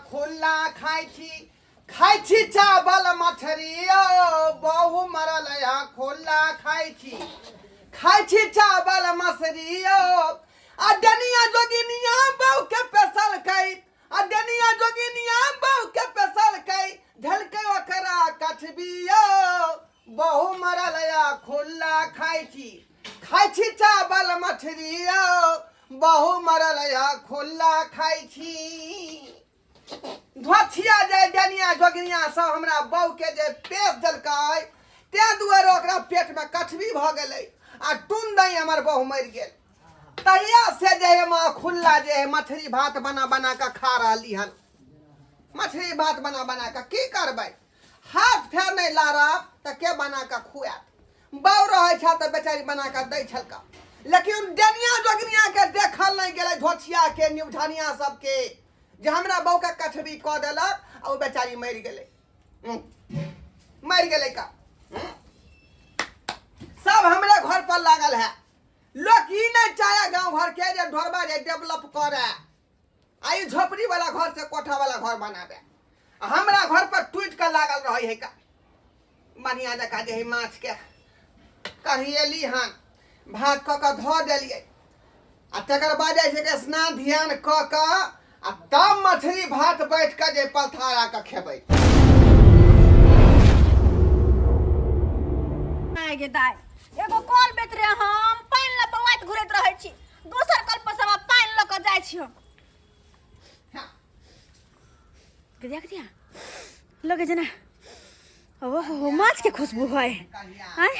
खुल्ला खाइ छी, खाइ छी चावल मछरी यौ, बहु मरल या खुल्ला खाइ छी, खाइ छी चावल मछरी यौ। आ डनिया जोगिनिया बहु के पेसलकै, आ डनिया जोगिनिया बहु के पेसलकै, झलकै ओकरा कछबी यौ, बहु मरल या खुल्ला खाइ छी, खाइ छी चावल मछरी यौ, बहु मरल या खुल्ला खाइ छी। धोथिया जे डनिया जोगिनिया सब हमरा बहु के जे पेश देलकै, ताहि दुआरे ओकरा पेट में कठबी भऽ गेलै आ टून दही हमर बहु मरि गेल। तहिया से जे है माँ खुल्ला जे है मछली भात बना बना कऽ खा रहली हन। मछली भात बना बना कऽ की करबै, हाथ फेर नहि लारब तऽ के बना कऽ खुआत। बाउ रहै छल तऽ बेचारी बना कऽ दै छलका, लेकिन डनिया जोगिनिया के देखल नहि गेलै, धोछिया के निउझनिया सबके, जे हमरा बहू के कछबी कऽ देलक आ ओ बेचारी मरि गेलै। मरि गेलै का सब हमरे घर पर लागल है। लोक ई नहि चाहे गाँव घर के जे ढोरबा जे डेवलप करे आ ई झोपड़ी वाला घर से कोठा वाला घर बनाबे, आ हमरा घर पर टूटि कऽ लागल रहै है का। बढ़िया जकाँ जे है माछ के कढ़िएली हन, भात कऽ कऽ धऽ देलियै आ तकर बाद जाइ छै स्नान ध्यान कऽ कऽ आ तब मछली भात बैठ कऽ जे पलथारा कऽ खेबै। गे दाइ, एगो कल बेच रहे हम पानि लऽ बौआइत घुरैत रहै छी, दोसर कल पर सब पानि लऽ कऽ जाइ छी हम। हाँ। देख दिया लगे जेना ओहो माछ के खुशबू है। आय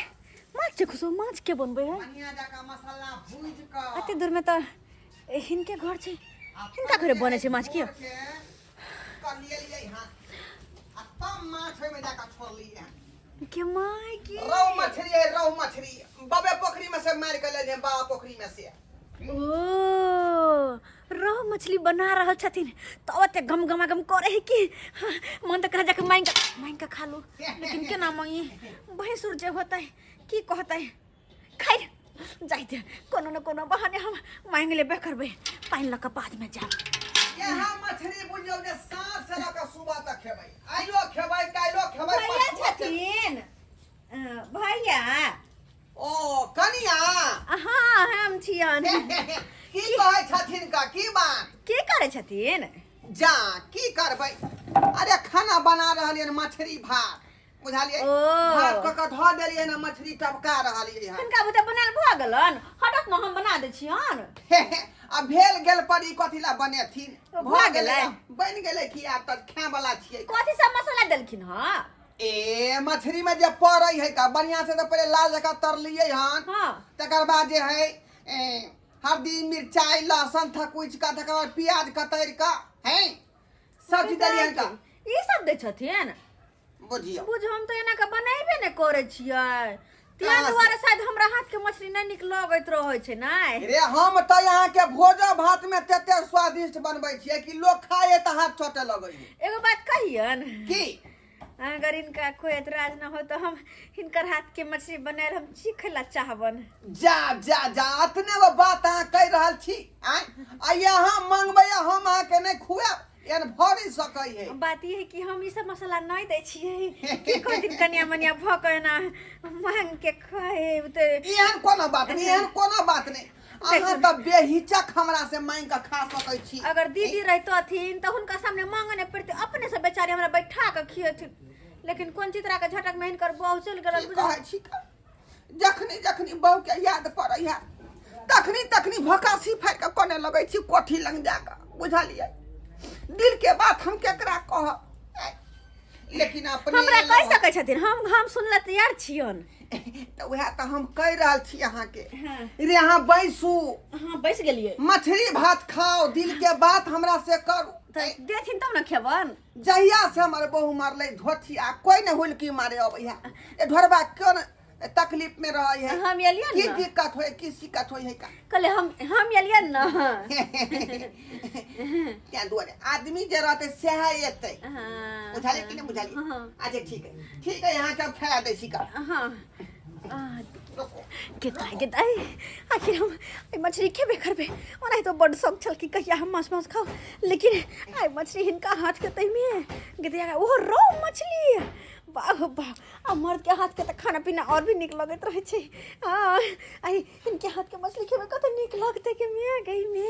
माछ के खुशबू, माछ के बनबै है। बढ़िया जकाँ मसाला भूजि कऽ। एते दूर में तऽ हिनके घर छै, हिनका घरे बनै छै माछ की। करिएलियै हन आ तब माछ ओहिमे जाकऽ छोड़लियै हन। के my के रहु मछली है, रहु मछली बाबे पोखरी में से मारि के ले बाबा पोखरी में से। ओ रहु मछली बना रहल छथिन तब एते गम गमा गम करे है कि हाँ, मन तऽ करे जाके मांगि कऽ मांगि कऽ खा लू, लेकिन केना मांगी, भैंसुर जे होतै की कहतै। खैर जाइते कोनो न कोनो बहाने हम मांगि लेबे करबै, पानि लऽ कऽ बाद में जायब। यहाँ मछली बुझियौ जे साँझ से लऽ कऽ सुबह तक खेबै, आइयो खेबै काल्हियो खेबै। भैया परसुओ खेबै। छथिन भैया। ओ कनिया। हाँ हम छियन। की कहै छथिन का, की बात, की करै छथिन? जा की करबै, अरे खाना बना रहलियन मछली भात, बुझलियै? ओ। भात कऽ कऽ धऽ देलियै ने, मछली टपका रहलियै हन। हिनका बुते बनायल भऽ गेलन, हटत ने हम बना दै छियन। आ भेल गेल पर ई कथी ला बनेथिन? ओ, भऽ गेलै? बनि गेलै की, आब तऽ खाय वाला छियै। कथी सब मसाला देलखिन हँ? ए मछली में जे पड़ै है का बढ़िया से, तऽ पहिले लाल जकाँ तरलियै हन। हाँ। तकर बाद जे है ए, हल्दी मिरचाई लहसुन थकुचि कऽ, तकर बाद प्याज कतरि कऽ है सब चीज देलियै का। ई सब दै छथिन? बुझियौ बुझ हम तऽ एना कऽ बनेबे नहि करै छियै, ताहि कहाँ से? दुआरे शायद हमरा हाथ के मछली नहि नीक लगैत रहै छै। नहि रे, हम तऽ अहाँके भोजो भात में तते स्वादिष्ट बनबै छियै कि लोग खाए तऽ हाथ चटे लगै है। एगो बात कहियन? की? अगर इनका कोई एतराज न हो तो हम हिनकर हाथ के मछली बनायल हम चीखे ला चाहबन। जा जा जा, अतने गो बात अहाँ कहि रहल छी आँय, आ अहाँ मंगबै आ हम अहाँके नहि खुआब, एहन भऽ नहि सकै है। बात ई है कि हम ई सब मसाला नहीं दै छियै, की कहथिन कनिया मनिया भऽ कऽ एना मांग के खाएब तऽ एहन कोनो बात नहि, एहन कोनो बात नहि, अहाँ तऽ बेहिचक हमरा से मांगि कऽ खा सकै छी। अगर दीदी रहितथिन तऽ हुनका सामने मांगे नहि पड़तै, अपने से बेचारी हमरा बैठा कऽ खियेथिन, लेकिन कोन चित्रा के झटक में हिनकर बहू चलि गेलन। की बुझल कहै छी का? जखनी जखनी बहू के याद पड़ै है तखनी तखनी भकासी फाड़ि कऽ कोने लगै छी कोठी लग जा कऽ, बुझलियै? दिल के बात हम केकरा कहब, लेकिन अपने हमरा एलहुँ कहि सकै छथिन, हम सुनला तैयार छियन। तऽ उएह तऽ हम कहि रहल छी अहाँके। हाँ। रे अहाँ बैसू। हाँ बैस गेलियै। मछली भात खाओ, दिल के बात हमरा से करू। तऽ देथिन तब ने खेबन। जहिया से हमर बहू मारलै धोथिया, कोई ने हुलकी मारे अबै है, ए ढोरबा क्यों ने तकलीफ में रहै है। हम एलियन की ने। दिक्कत होय, की शिकत होय है का? कहले हम एलियन ने। तें दुआरे आदमी जे रहतै सएह एतै। हाँ। बुझलियै कि नहि बुझलियै? हाँ। अच्छा ठीक है, ठीक है, यहाँ के हम खेला दै छी का। हाँ। रुको। गेदाइ गेदाइ, आखिर हम एहि मछली खेबे करबै। ओनाहि तो बड्ड शौक छल कि कहिया हम माछ मांस खाउ, लेकिन आइ मछली हिनका हाथके ताहिमे गेदैया, ओहो रौ मछली, वाह हो वाह। आ मर्दके हाथके तऽ खाना पीना आओर भी नीक लगैत रहै छै। हँ, आइ हिनके हाथके मछली खेबै, कते नीक लगतै के मे गई मे।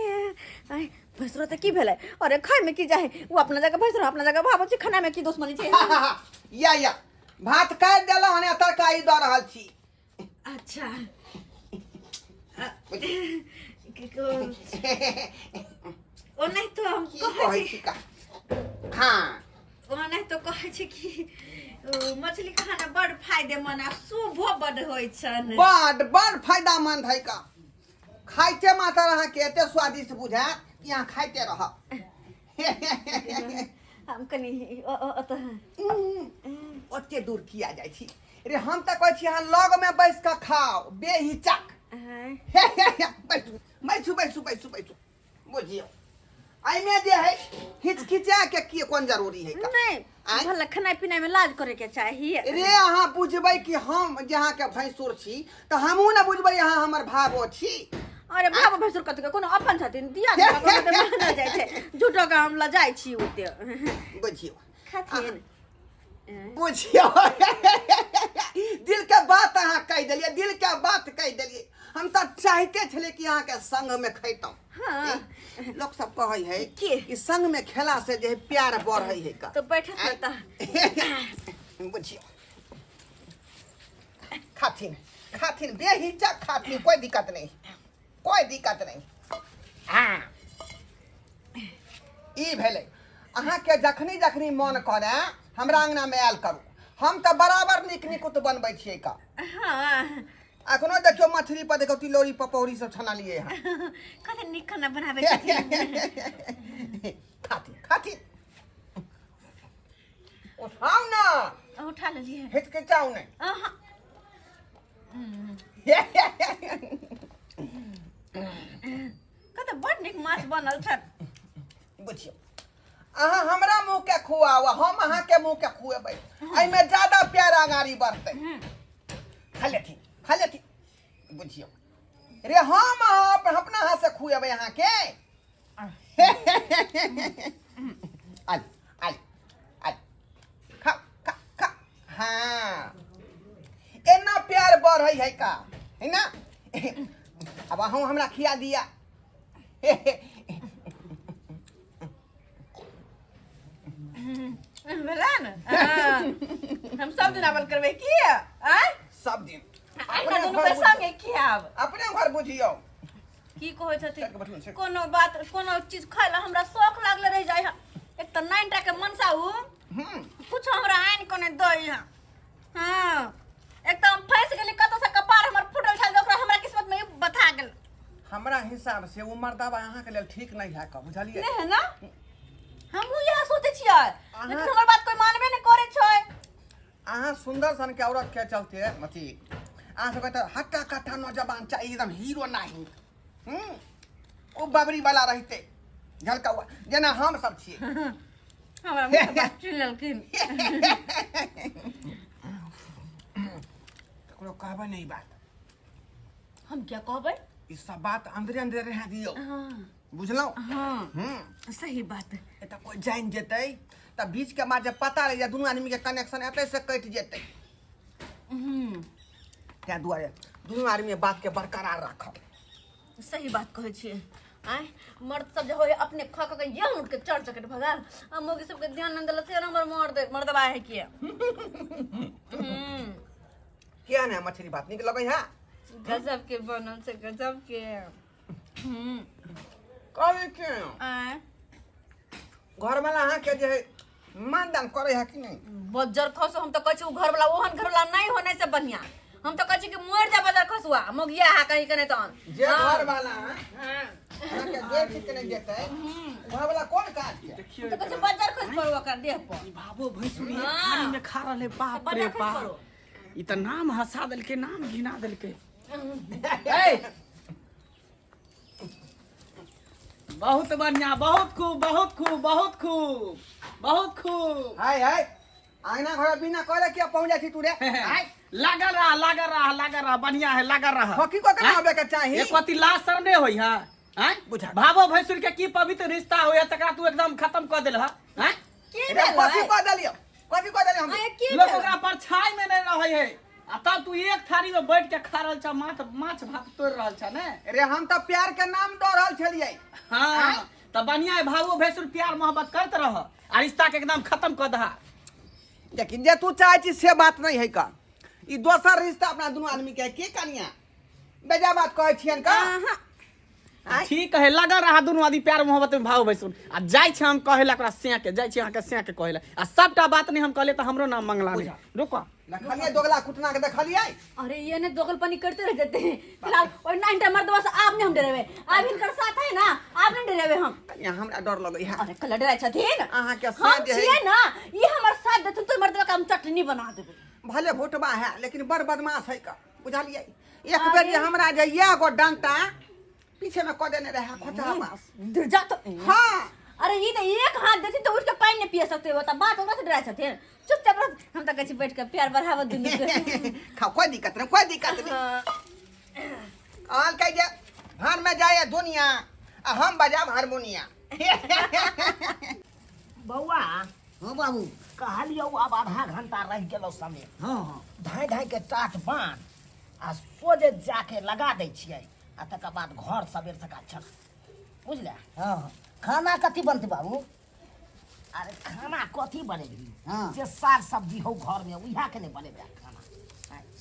आइ भैंसुरो तऽ की भेलै? अरे खायमे की जाइ, ओ अपना जगह भैंसुरो, अपना जगह भाबो छै, खानामे की दुश्मनी छै? या या भात काटि देलहुँ हन, तरकारी दऽ रहल छी। अच्छा, ओ नहीं तो हम की कहै छी का? हाँ, ओ नहीं तो कहै छी कि ओ मछली खाना बड़ फायदेमंद आ शुभो बड होइ छन। बड बड फायदामंद है का। खाइते मात्र अहाँके एते स्वादिष्ट बुझायत कि अहाँ खाइते रहब। हम कनि ओतऽ ओते दूर किया जाइ छी रे? हम तऽ कहै छी अहाँ लगमे बैस कऽ खाउ बेहिचक। बैसू बैसू बैसू बैसू बैसू। बुझियौ, एहिमे जे है हिचकिचा के की कोन जरूरी है का? नहीं। आँय? भला खेनाइ पिनाइ में लाज करे के चाही रे? अहाँ बुझबै कि हम जे अहाँके भैंसुर छी तऽ हमहूँ ने बुझबै अहाँ हमर भावो छी। अरे भाव भैंसुर कथी के, कोनो अपन छथिन दिया मानल जाइ छै? झूठो के हम लजाइ छी ओते। बुझियौ। खाथिन। बुझियौ, दिल के बात अहाँ कहि देलियै, दिल के बात कहि देलियै। हम तऽ चाहते छलियै कि अहाँके संग में खैतहुँ। हाँ। लोक सब कहै है की? कि संग में खेला से जे है प्यार बढ़ै है का। तो बैठत न तऽ। बुझियौ, खाथिन खाथिन, बेहिचक खाथिन, कोई दिक्कत नहीं, कोई दिक्कत नहीं। हाँ, ई भेलै। अहाँके जखनी जखनी मन करे हमरा अंगनामे आयल करू, हम तऽ बराबर नीक निकुत बनबै छियै का। हाँ। अखनो देखियौ, मछली पर देखियौ, तिलौरी पपौरी सब छनलियै हँ। कते नीक खाना बनाबै छथिन। खाथिन खाथिन, उठाउ ने। उठा लेलियै। हिचकिचाउ नहि। अहाँ कते बड नीक माछ बनल छल। बुझियौ, अहाँ हमरा मुँह के खुआउ आ हम अहाँके मुँह के खुएबै, एहिमे ज्यादा प्यार अगाड़ी बढ़तै। खा लेथिन खा लेथिन। बुझियौ रे, हम अहाँ अपना हाथ से खुएबै अहाँके। आल आल आल, खा खा खा। हाँ, एना प्यार बढ़ै है का, है ना? अब अहूँ हमरा खिया दिया। भेला ने? हाँ। हम सब दिन आवल करबै की आय? सब दिन। आइ अपने दुनू घर के संगे खियाब। अपने घर बुझियौ। की कहै चल के बैठू ने, छथिन? चल। कोनो बात, कोनो चीज खाय ला हमरा शौख लागले रहि जाइ है। एक तऽ नाइन टा के मनसा उ कुछ हमरा आनि के नहि दै है। हाँ, एक तऽ हम फँसि गेली कतौ से, कपार हमर फूटल छल जे ओकरा हमरा किस्मत में ई बथा गेल। हमरा हिसाब से ओ मर्दाबा अहाँके लेल ठीक नहीं है का, बुझलियै? नहि है ना, हमहूँ इएह सोचै छियै, लेकिन हमर बात कोई मानबे नहि करै छै। अहाँ सुंदर सन के औरत के चलते अथी अहाँ सबके तऽ हट्टा कट्टा नौजवान चाही, एकदम हीरो नाही। ओ बबरी वाला रहिते झलका जेना हम सब छियै। हमरा मुँह से बात सुनि लेलखिन। ककरो कहबै नहीं बात। हम क्या कहबै? ई सब बात अंदरे अंदरे रह दियौ। हाँ। बुझलहुँ? हाँ। सही बात। एतऽ कोइ जानि जेतै तऽ बीच के बात जे पता रहि जाय, दुनू आदमी के कनेक्शन एतै से कटि जेतै। ताहि दुआरे दुनू आदमी बात के बरकरार राखब। सही बात कहै छियै। आँय, मर्द सब जे होइ अपने खा खा के यह उठ के चढ़ चकट भगाल आ मौगी सबके ध्यान नहि देलक से हमर मर्द मर्दबा है किए। किया ने मछली भात नीक लगै है? गजब के बनल छै, गजब के। कहै के आँय? घरवाला अहाँके जे है मानदान करै है कि नहि? बज्जर खसु, हम तऽ कहै छी ओ घरवाला, ओहन घरवाला नहि होने से बढ़िया हम तऽ कहै छी कि मरि जा बज्जर खसुआ मोगिया हा कहीं के नहि तहन। जे हाँ। घरवाला हाँ। अहाँके जे चीज के नहि देतै, घरवाला कोन काज के? देखियौ। हम तऽ कहै छी बज्जर खसि पड़ू ओकर देह पर। ई बाबो भैंसुरी हाँ। थारी में खा रहले, बाप बड़ा रे खसि बाप। पड़ो। ई तऽ नाम हंसा देलकै, नाम घिना देलकै। ए, बहुत बढ़िया, बहुत खूब, बहुत खूब, बहुत खूब, बहुत खूब। हाय हाय, आंगना घर बिना कहले किया पहुंच जाइ छी तू रे? हाय। लागल रहा लागल रहा लागल रहा बढ़िया है लागल रहा हॉकी को केना आबे के चाही एक अति लाज शर्म नहीं होई है हैं बुझा। भावो भैंसुर के की पवित्र रिश्ता होया तकरा तू एकदम खत्म कर देल हैं की रे भेलै कथी कह देलियो कथी कह देलियो हम आये की लोग भेलै ओकरा परछाई में नहीं रहे है आ तब तू एक थारी में बैठ के खा रहल छ माछ माछ भात तोड़ रहल छ ने रे हम तऽ प्यार के नाम दऽ रहल छलियै हाँ तऽ बढ़िया है भावो भैंसुर प्यार मोहब्बत करत रह आ रिश्ता के एकदम खत्म कर दहा लेकिन जे तू चाहे छी से बात नहीं है का ई दोसर रिश्ता अपना दुनू आदमी के है। के कनिया बेजा बात कहै छियन का अहाँ आँय? ठीक है लगा रहा दुनू आदमी प्यार मोहब्बत में भाव भैंसुर आ जाइ छै हम कहे ला ओकरा सिया के जाइ छी अहाँके सिया के कहे ला आ सबटा बात नहीं हम कहले तऽ हमरो नाम मंगला नहीं रुको देखलियै दोगला कुटना के देखलियै अरे ये ने दोगलपनी करते रह जाते हैं फिलहाल और ना इंटर मर्दवा से आप नहीं हम डरेवे आप इनकर साथ है ना आप नहीं डरेवे हम कनिया हमरा डर लगै है अरे कल डराय छथिन अहाँके हम साथ जे है- छियै ना ये हमर साथ देथिन तो मर्दवा के हम चटनी बना देबै भले भोटबा है लेकिन बड़ बदमाश है का बुझलियै एक बेर जे हमरा जे इएह गो डंटा पीछे में कऽ देने रहे खोचा बास दुर्जा तो हाँ अरे ये तो एक हाथ देथिन तो उठ के पानी नहीं पिए सकते हो तब बात ओकरा से डराय छथिन चुपचाप रह हम तो कहै छी बैठ के प्यार बढ़ावत दुनू के खाओ कोई दिक्कत नहीं कोई दिक्कत नहीं कहल कह जे भान में जाए दुनिया आ हम बजाब हारमोनिया बौआ हाँ बाबू कहलियौ आब आधा घंटा रहि गेलौ समय हाँ हाँ धाँइ धाँइ के टाट बान्ह आ सोझे जाके लगा दै छियै आ तकर बाद घर सबेर सकाल चल बुझले हाँ हाँ खाना कथी बनतै बाबू अरे खाना कथी बनेबही हाँ। जे साग सब्जी हौ घर में उएह के नहि बनेबै खाना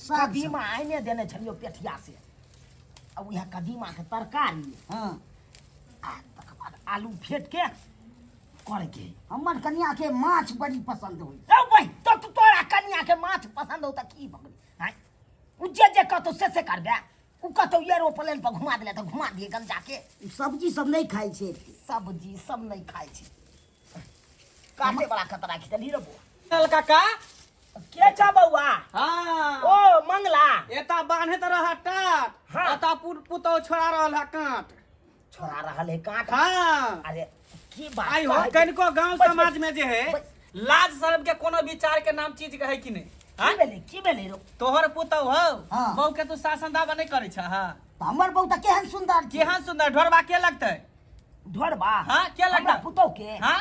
साग कदीमा आइने देने छलियौ पेठिया से आ उएह कदीमा के तरकारी हाँ आ तकर बाद आलू फेट के करके हमर कनिया के माछ बड़ी पसंद होइ रौ बहि तो तोरा कनिया के माछ पसंद हो तऽ की भऽ गेलै आँय उ जे जे कहतौ से से करबे उ कहतौ एरोप्लेन पर घुमा देले तऽ घुमा दिए गन जाके सब्जी सब नहि खाइ छै एते। सब्जी सब नहीं खाइ छै काटे वाला कतरा राखि देलही रे बौआ चल काका के छा बौआ हाँ ओ मंगला एता बान्हे त रहा टाट हाँ। एता पुत पुतौ छोड़ा रहल है कांट छोड़ा रहल है कांट हाँ अरे की बात आई हो कहै छी? कनिको गांव बस, समाज में जे है बस। लाज शर्म के कोनो विचार के नाम चीज के है कि नहीं की हाँ? भेलै की भेलै रो तोहर पुतौ हौ हाँ। बहू के तू शासन दावा नहीं करै छ हाँ तऽ हमर बहू तऽ केहन सुन्दर छै केहन सुंदर ढोरबा के लगतै ढोरबा हाँ, के लगता? हमरा पुतौ के हाँ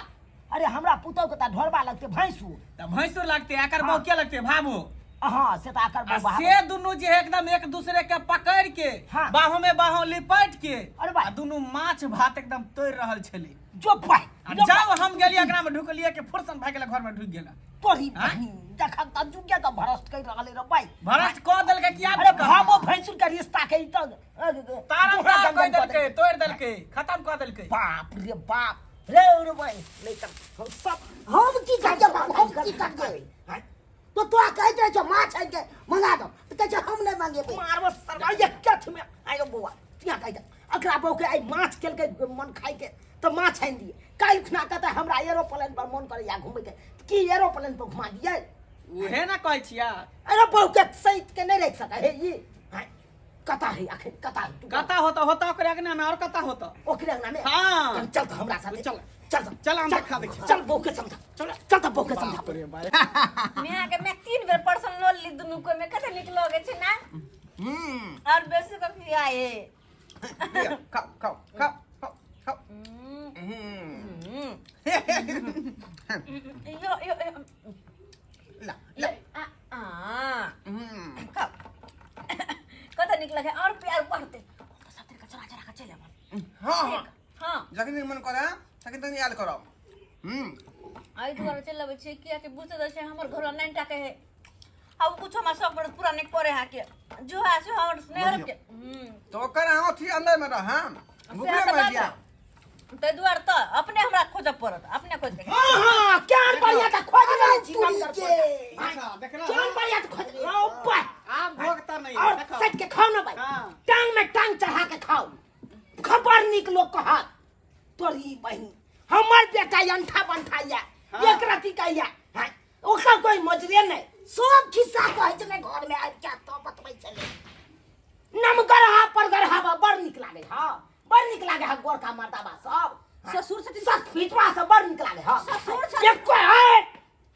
अरे हमरा पुतौ के तऽ ढोरबा लगतै भैंसुर तऽ भैंसुर लगतै एकर हाँ। बहू के लगतै भाबो हाँ से तऽ एकर आ बहू से दुनू जे है एकदम एक दूसरे के पकड़ के हाँ। बाहों में बाहों लिपट के अरे भाई। आ दुनू माछ भात एकदम तोड़ रहल छलै जो भाई आ जो जाओ हम गेलियै एकरा में ढुकलियै कि फुरसन भागि गेलै घर में ढुकि गेला तोरी हाँ? बहिन देखक तऽ जुगे के भ्रष्ट कर रहल रे भाई भ्रष्ट कऽ देलकै कि आब अरे की करब? भाबो भैंसुर के रिश्ता के ई तऽ तारम दोहरा तार कऽ गंजन कऽ देलकै तोड़ि देलकै खत्म कऽ देलकै बाप रे बाप रे रे भाई नहीं तऽ हम सब हम की करियै बाबू हम की करियै आँय? तो तोरा कहैत रहै छौ माछ आनि के मंगा दो तऽ कहै छै हम नहि मंगेबै मारबो सरवा एक में आयो बौआ तिया कहि दे अकरा बहू के आइ माछ केलकै मन खाइ के तऽ माछ आनि दिए काल्हि खुना कहतै हमरा एरोप्लेन पर मन करैया घुमैके की एरोप्लेन पर घुमा दिए उहे ना कहै छिया अरे बहू के सहित के नहीं रख सकै हे ई आँय, कता है आखिर कता है तू कता होता होता ओकरे अंगना में और कता होता ओकरे अंगना में हाँ। चल चल तो हमरा साथे चल। चल तो, चल, हम देखा दै छी। चल बहू के समझा चल चल तो बहू के समझा बाप रे बाप मैं के मैं तीन बेर पर्सन लो ली दुनू को में कते निक लगे छै ना हम्म और बेसी कथी आए लिअ, खाओ खाओ खाओ खाओ खाओ हम्म यो यो यो। ला ला आ आ हम्म खाओ कते निक लगे और प्यार बढ़ते तो सब तरीका चला चला के चले अपन हाँ हाँ हां जखन मन करे तखन तखन याद करब हम्म एहि दुआरे चलि अबै छियै कियाकि बुझते छै हमर घर नाइन टा के है आ उ कुछो हमरा शौक बड़ पूरा नहि करे है के जो है से हमर नैहर के तो ओकर अहाँ अथी अंदर में रह हाँ भूखले सएह तऽ मर बात जिया है। ताहि दुआरे तऽ अपने हमरा खोजऽ पड़त अपने खोज के हाँ हाँ केहन बढ़िया तऽ खोज रहल छी तुरी नमगर के। पोता। देखला केहन बढ़िया तऽ खोज रहो भाई आब भोगता नहीं और देखो। सट के खाओ ना भाई हाँ। टांग में टांग चढ़ा के खाओ खबर निक लोग कहत तोरी बहिन हमर बेटा अंठा बंठा या हाँ। एक रति का या हैं ओकर कोई मजरे नहीं सब खिस्सा कहै छलै घरमे आबि के तऽ बतबै छलै नमगरहा परगरहा बा बड़ निक लागे हा बड़ निक लागे हा गोरखा मर्दाबा सब ससुर छथिन सब फिटवा सब बड़ निक लागे हा ससुर छथिन। एको है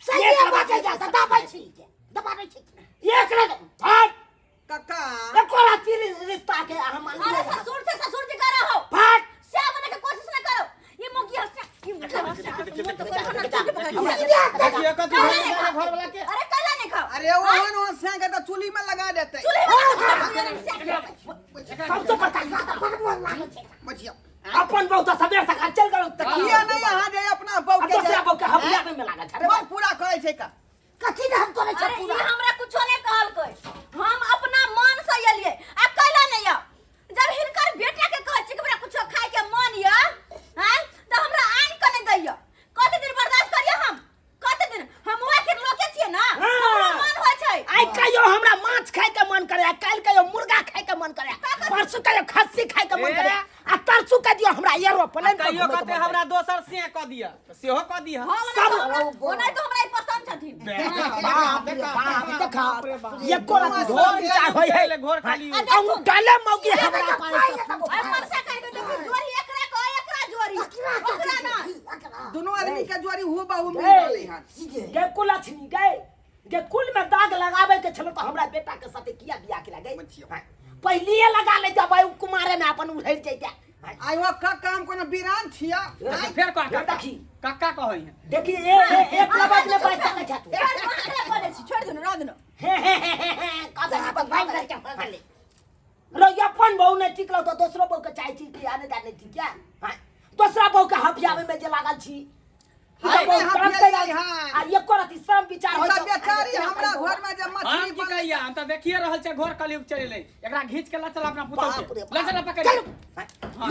सही बाजै जा तऽ दबाबै छी के दबाबै छी के। एक रंग भाग कक्का एको राति रिश्ता के अहाँ मान अरे ससुर से ससुर जी कर रहो भाग से बने के कोशिश ना करो ये मुखिया से ये मुखिया से मन तो करो ना चूल्ही पकड़ के। देखिए कथी हो गेलै घर वाला के अरे कला नहीं खाओ अरे ओहन ओहन से के तो चूल्ही में लगा देते चूल्हे में सबसे बड़का बचिया अपन बहु तऽ सबेर सकाल चल गेल तऽ किया नहीं यहाँ जे अपना बहू आ के दोसरा बहु के हबियाबे में लागल छै अरे मन पूरा करै छै का कथी ने हम तोरे अरे ई हमरा कुछो नहीं कहलकै हम अपना मन से एलियै आ कैला नहीं आउ जब हिनकर बेटा के कहै छी कि हमरा कुछो खाय के मन या हैं तऽ हमरा आनि के नहीं दैया कते दिन बर्दाश्त करियै हम कते दिन हम आखिर लोके छियै ना हाँ। हमरो मन होइ छै आइ कहियो हमरा माछ खाय के मन करे आ काल्हि कहियो मुर्गा खाय के मन करे परसू कहियो खस्सी खाय के मन करे आ तरसू के दियो हमरा एरोप्लेन पर कहियो घूमे के कहते मन हमरा दोसर से कऽ दिअ तऽ सेहो कऽ दिअ हाँ, ओना सब- तऽ हमरा- ओना तऽ हमरा ई पसंद छथिन बाप रे बाप देखा एको राति घोर विचार होय है घोर खाली आ देखू, अहूँ डाले मौगी हमरा पास अरे मनसा कहि के देखू जोरी एकरा कह एकरा जोरी ओकरा ना दोनों आदमी के जोड़ी हु बहु मिल रहलै हन गे कुलक्षणी गे गे कुल में दाग लगावे के छलो तो हमरा बेटा के साथे किया बियाह केला गे पहिलिए लगा ले जब उ कुमारे में अपन उड़ै जैते आइ हो कक्का हम कोनो बीरान छिया फेर कह फेर देखी। कक्का कहै है देखी ए ए एक लबज में बैठ सकै छ तू छोड़ दो, अहाँ बोलै छी छोड़ दो रह दो हे हे हे हे हे कथी पर भाग गेल छै रे अपन बहु नहि टिकलौ तऽ दोसरो बहु के चाहै छी कि आने जाने ठीक है हाँ दोसरा बहु के हफियावे में जे लागल छी ई तऽ हाय, बहु हफियाई तुरन्ते आई, हाँ। आ एको रति श्रम विचार होइ ई तऽ छौ। बेचारी हमरा घर में जे हम मछली की कहिया हम तऽ देखिए रहल छै घोर कलयुग चलि एलै एकरा घीच के लऽ चल अपना पुतहु बाप रे के लऽ चल पकड़ चल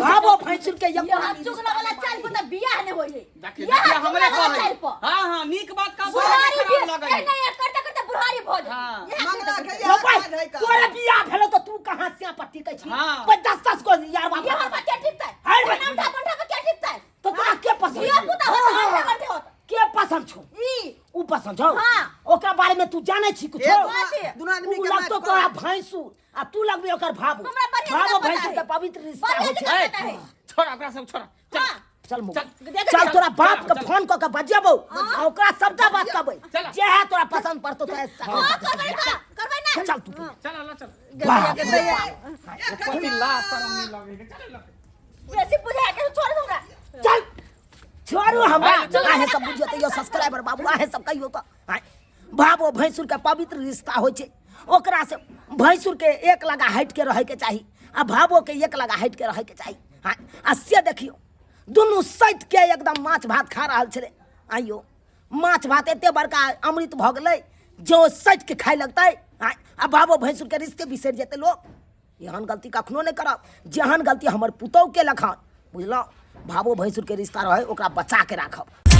भावो भैंसुर के एको यहाँ रति चुगला वाला चाल पर तऽ बियाह नहि होइ है देखिए यहाँ देखिए हमरे चुगला वाला कहै चाल पर हां हां नीक बात का बुढ़ारी खराब भी लगै नहीं नहीं करते करते बुढ़ारी भऽ हाँ। जाइ मंगला के रौ यहाँ भाई, काज है का तोरे बियाह भेलो तऽ तू कहाँ से पट्टी कै छी हाँ। पर दस दस गो यार बाप यहाँ पर क्या टिकतै हाय भाई। नाम था बंठा पर क्या टिकतै तो तोरा के पसंद धिया छौ? पुता होत आठे घंटे होत के पसंद छौ ई उ पसंद छौ हाँ। ओकरा बारे में तू जानै छी कुछो ए, बात दुनू आदमी उ के लगतो मैच तोरा कर। भैंसुर आ तू लगबी ओकर भाबू हमरा बढ़िआँ भाबो जकाँ पता भैंसुर है। के पवित्र रिश्ता बढ़िआँ होइ छै जकाँ ए, पता है। छोड़ा ओकरा सब छोड़ा चल हाँ। चल मुँह चल। देख चल चल, तोरा बाप के चल। फोन कऽ के बजेबौ आ ओकरा सबटा बात कहबै चल। जे है तोरा पसंद पड़तौ तो ऐसा हाँ करबै ना करबै ना चल तू चल ल चल बाप रे बाप। कोई लाज शरम नहीं लगे चल ल बेसी बुझा के छोड़ दो हमरा चल छोड़ू हमरा चल। आहे सब बुझियो तैयो सब्सक्राइबर बाबू आहे सब कहियो तऽ आँय बाबो भैंसुर के पवित्र रिश्ता होइ छै ओकरा से भैंसुर के एक लगा हटि के रहैके चाही आ भाबो के एक लगा हटि के रहैके चाही आँय आ से देखियो दुनू सटि के एकदम माछ भात खा रहल छलै आइयो माछ भात एते बड़का अमृत भऽ गेलै जे ओ सटि के खाय लगतै आँय आ बाबो भैंसुर के रिश्ते बिसरि जेतै लोक एहन गलती कखनो नहि करब जेहन गलती हमर पुतहु केलक हन बुझलहुँ भावो भैंसुरके रिश्ता रहै ओकरा बचा के राखब।